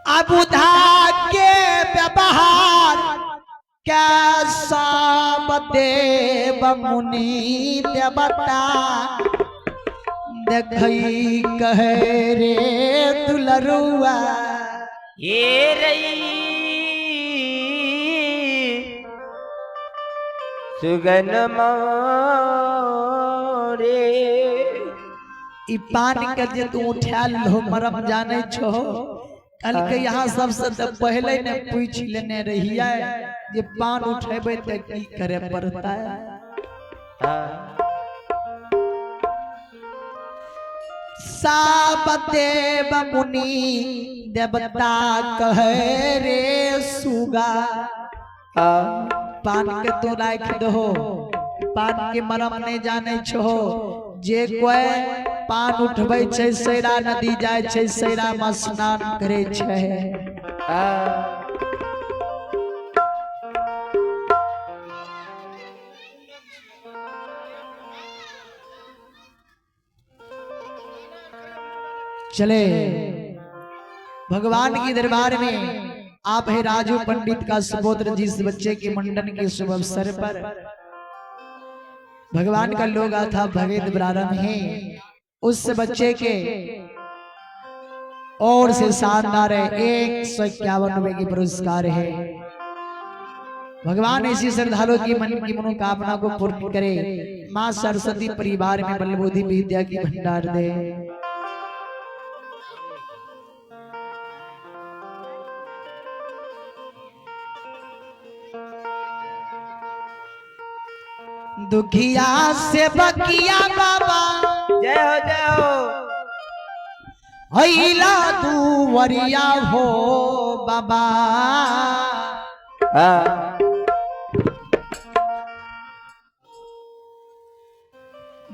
अबुधा के व्यवहार कैसा देव मुनि देवता देखई कहे रे दुलरुआ। ये रई सुगन मारे। ई पान के जे तू उठायल हो मरम जाने छो, कल के यहाँ सबसे तो पहले ने पूछ लेने रहिए जे पान उठेबे त की करे पड़ता है। साब देव मुनि देवता कहे रे सुगा, पान के तू राख दहो, पान के मरम नहीं जाने छो। जे कोई पान उठबै छै सैरा नदी जाय छै, सैरा में स्नान करे छै। चले भगवान के दरबार में आप है राजू पंडित का सुपुत्र, जिस बच्चे के मुंडन के शुभ अवसर पर भगवान का लोग था भगत प्रारंभ है, उस बच्चे के और से शानदार है 151 रुपए की पुरस्कार है। भगवान इसी श्रद्धालु की मन की मनोकामना को पूर्ण करे, माँ सरस्वती परिवार में बलबुद्धि विद्या की भंडार दे। दुखिया से बकिया बाबा जय हो जय हो। हैला दुवरिया हो बाबा।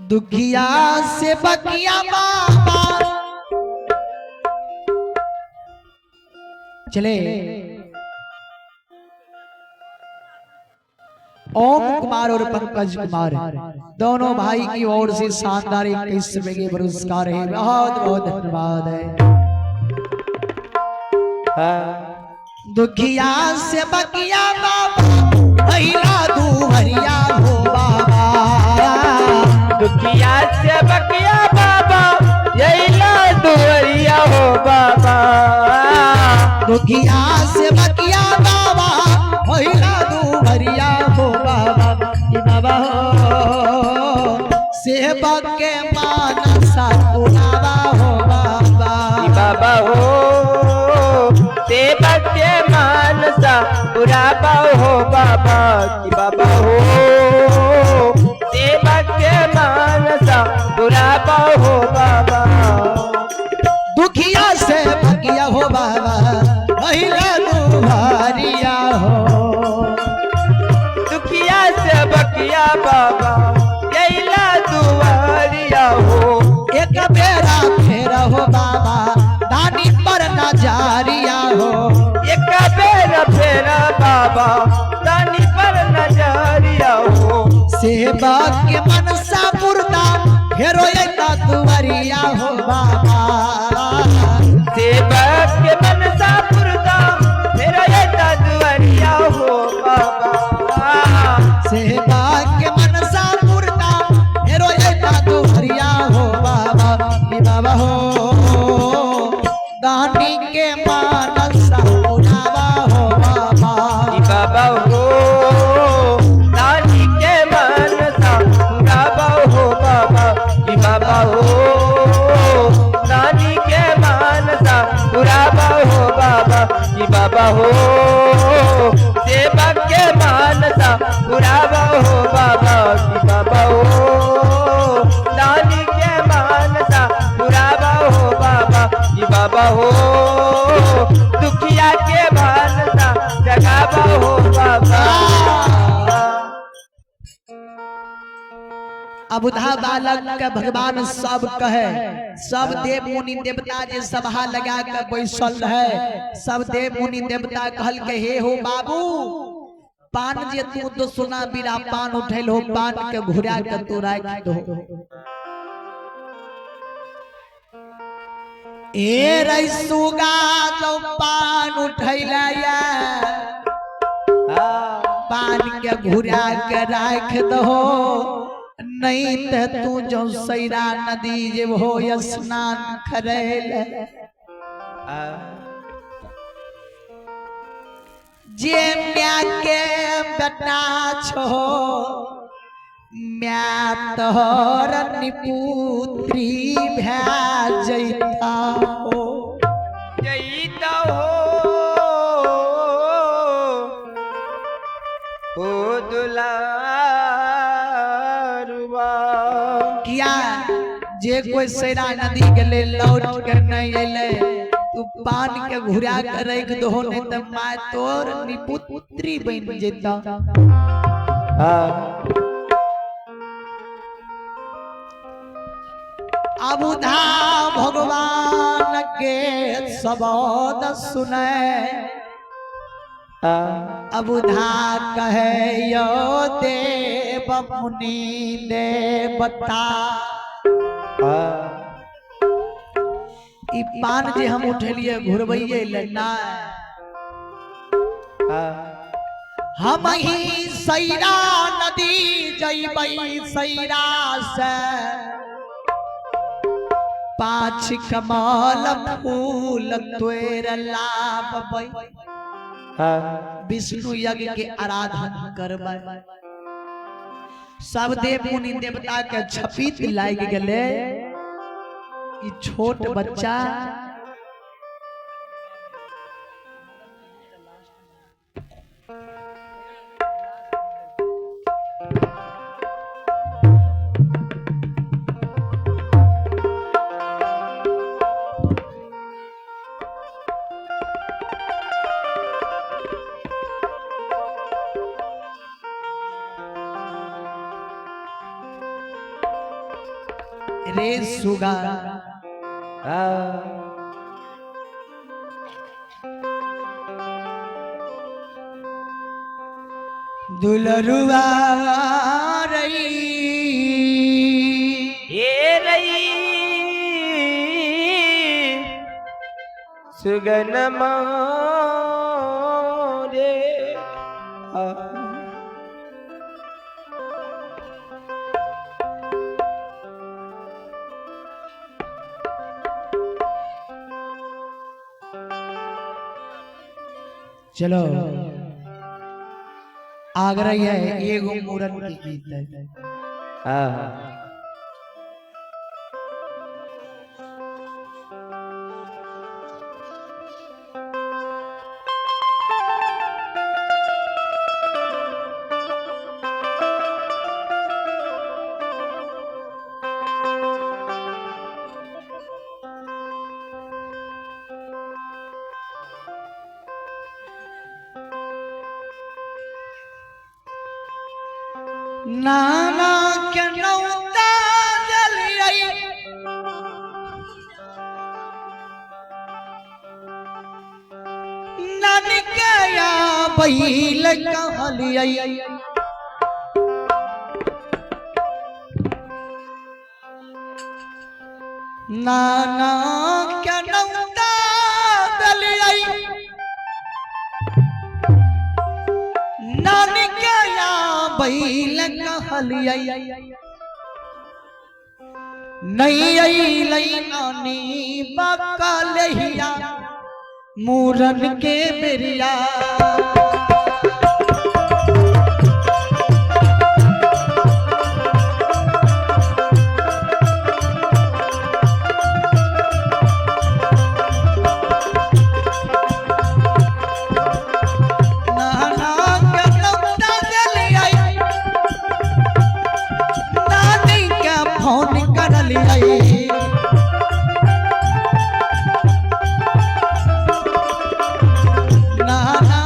दुखिया से बकिया बाबा। चले ओम कुमार और पंकज कुमार दोनों भाई की ओर से शानदार 21 रुपए के पुरस्कार है। बहुत बहुत धन्यवाद है। दुखिया से बकिया बाबा भैला दुहरिया हो बाबा। दुखिया से बकिया बाबा यही दुहरिया हो बाबा। दुखिया से बकिया बाबा भैला दुहरिया हो बाबा। ये बाबा हो सेवक के मानसा पुरावा हो बाबा। बाबा हो सेवक के मानसा पुरावा हो बाबा। कि बाबा हो सेवक के मानसा पुरावा हो बाबा। दुखिया से बकिया हो बाबा भैला दुहरिया हो। दुखिया से बकिया बाबा यही दुआरिया हो। एक बेरा फेर हो बाबा दानी पर नजरिया हो। एक बेरा फेर बाबा दानी पर नजरिया हो। सेवक के मनसा पुरता फेरो दुआरिया हो बाबा। सेवक के मनसा पुरता फेरो दुआरिया हो बाबा। सेवक के मनसा पुरता फेरो दुआरिया हो बाबा। बाबा हो दानी के मानसा पुरावा हो बाबा। बाबा हो दानी के मानसा पुरावा हो बाबा। बाबा हो दानी के मानसा पुरावा हो बाबा। बाबा हो सेवक के मानसा पुरावा हो बाबा। बाबा हो दानी के मानसा पुरावा हो बाबा। बाबा हो दुखिया के मानसा जगावा हो बाबा। अबुधा बालक के भगवान सब कहे, सब देव मुनि देवता जे सभा लगा के बैसल रहे, सब देव मुनि देवता कहल के हे हो बाबू पान जे तू तो सोना बिना पान उठेल हो, पान के घुरा के तू राख दो। ए रे सुगा जो पान उठैला या पान के घुरा के राख दहो, नहीं त तू जो सैरा नदी जे हो स्नान करे ले। जे म्या के बेटा छो म्या तोहर निपुत्री भै जैता हो। जईता हो ओ दुलारुआ। किया जे कोई सैरा नदी गेले लौट के नहीं अले, तू पान के घुरा के रख दहो, नहीं त my तोर निपुत्री बन जेता। अबुधा भगवान के शब्द सुने, अबुधा कहे यो देव मुनि देवता, ई पान जे हम उठेलिए घुरबैये ले ना, हम ही सैरा नदी जइबै, सैरा से पाँच कमल फूल तोड़ लाबबै, विष्णु यज्ञ के आराधन करबै। सब देव मुनि देवता के छपित लाग गेले ई छोट बच्चा रे सुगा। दुलरुआ रई ए रई सुगन मोरे। चलो आग रही है एगो मूरन की गीत है। नाना के नौता जलियै नानकया बैल कहलियै, नाना के नौता जलियै नानकया बैल कहलियै, नहीं अइलै नानी बकलहिया मूरन के बेरिया। नाना के नौता देलियै, नानी के फोन करलियै, नाना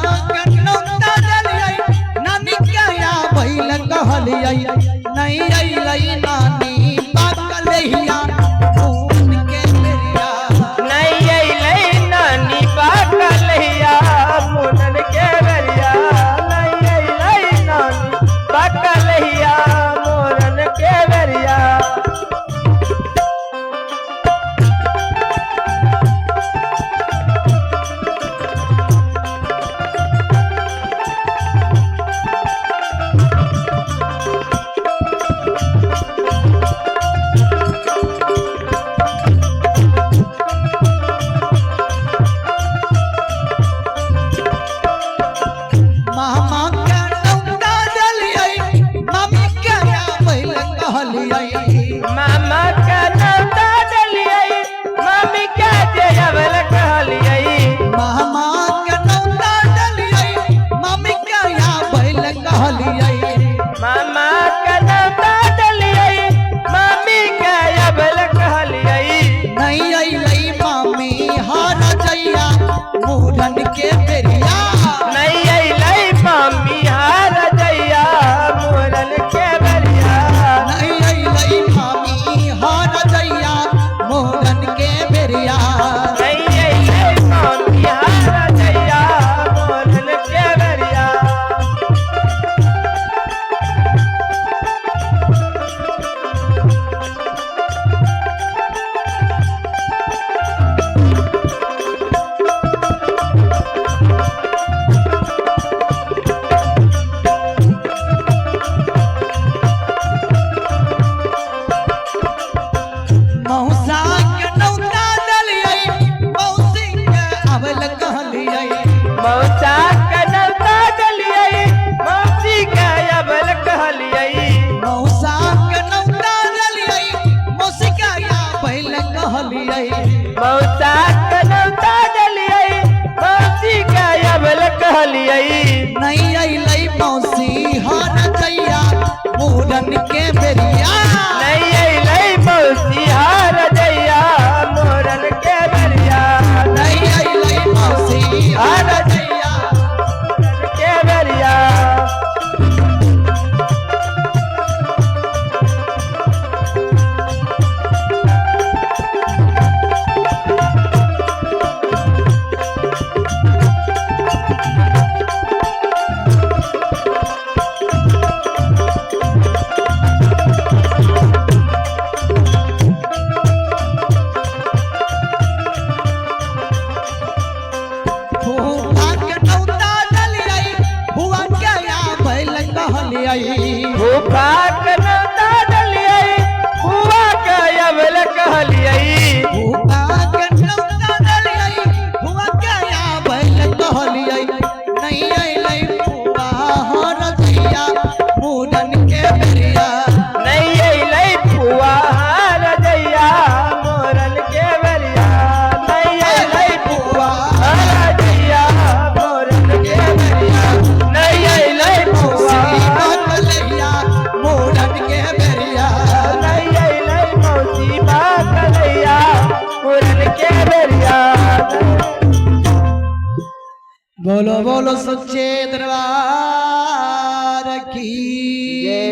मूरन के बेरिया। नहीं अइलै मामी हार जइया मोरन के बेरिया। नहीं अइलै मामी हार जइया मोरन के बेरिया। नहीं अइलै मामी हार जइया मोरन के बेरिया। मौसा के नौता दलियै मौसी के अबल कहलियै। मौसा के नौता दलियै मौसी के अबल कहलियै। मौसा के नौता दलियै मौसी के अबल कहलियै। मौसा के नौता दलियै मौसी के अबल कहलियै। नहीं अइलै मौसी हर जइया मूरन के बेरिया। नहीं अइलै मौसी हार जइया मोरन के बेरिया। नहीं अइलै मौसी हर जइया के बेरिया। फूफा के नौता दलियै फुआ के अबल कहलियै। फूफा के नौता दलियै फुआ के अबल कहलियै। फूफा के नौता दलियै फुआ के अबल कहलियै। नहीं अइलै फुआ हर जइया मूरन के बेरिया। नहीं अइलै फुआ हार जइया मोरन के बेरिया। नहीं अइलै फुआ हार जइया मोरन के बेरिया। नहीं अइलै फुआ मौसी बकलैया मूरन के बेरिया। नहीं अइलै मौसी बाकलैया मोरन के बेरिया। बोलो बोलो सच्चे दरबार की। जय।